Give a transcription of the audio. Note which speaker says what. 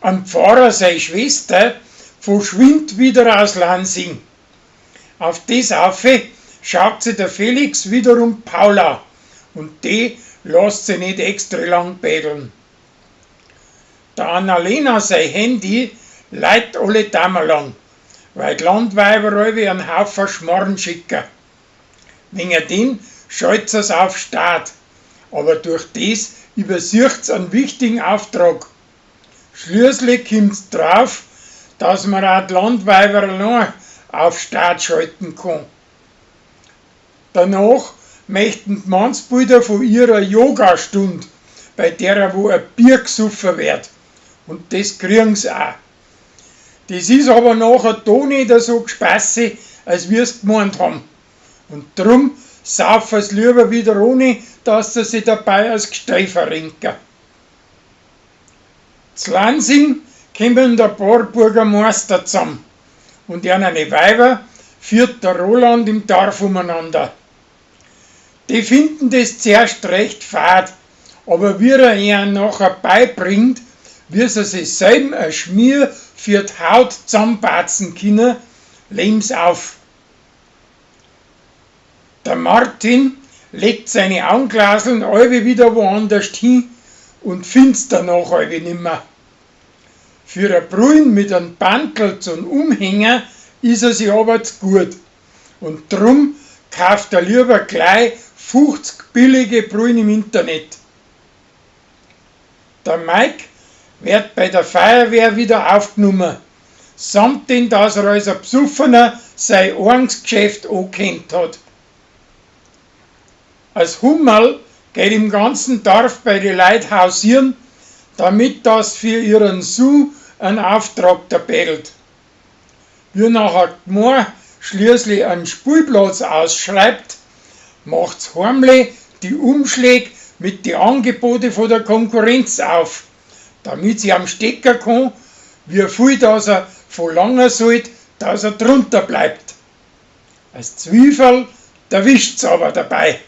Speaker 1: Am Pfarrer sei Schwester verschwindt wieder aus Lansing. Auf des aufe schaut sie der Felix wiederum Paula und die lässt sie nicht extra lang betteln. Der Annalena sei Handy leiht alle Damen lang, weil die Landweiber alle einen Haufen Schmarrn schicken. Wegen den schaltet sie's auf Start, aber durch das übersieht's einen wichtigen Auftrag. Schließlich kommt's drauf, dass man auch die Landweiber allein auf Start schalten kann. Danach möchten die Mannsbilder von ihrer Yoga-Stund, bei der wo ein Bier gesoffen wird. Und das kriegen's auch. Das ist aber nachher da nicht so gespassig, als wir's gemeint haben. Und drum saufen's lieber wieder ohne, dass sie sich dabei als Gestell verrenken. Z Lansing kommen ein paar Bürgermeister zusammen und eine Weiber führt der Roland im Dorf umeinander. Die finden das zuerst recht fad, aber wie er ihnen nachher beibringt, wie sie sich selber ein Schmier für die Haut zusammenbatzen können, leben's auf. Der Martin legt seine Augenglaseln alle wieder woanders hin und find's danach alle nimmer. Für ein Brunnen mit einem Bantel zum Umhängen ist er sich aber zu gut. Und drum kauft er lieber gleich 50 billige Brühen im Internet. Der Mike wird bei der Feuerwehr wieder aufgenommen, samt den, dass er als ein Besoffener sein eigenes Geschäft angekannt hat. Als Hummerl geht im ganzen Dorf bei die Leut hausieren, damit das für ihren Sohn einen Auftrag da bettelt. Wie nachher d'Gmar schließlich einen Spielplatz ausschreibt, macht's heimlich die Umschläge mit die Angebote von der Konkurrenz auf, damit sie am Stecker kann, wie viel das er verlangen sollt, dass er drunter bleibt. Als Zwiefel erwischt's aber dabei.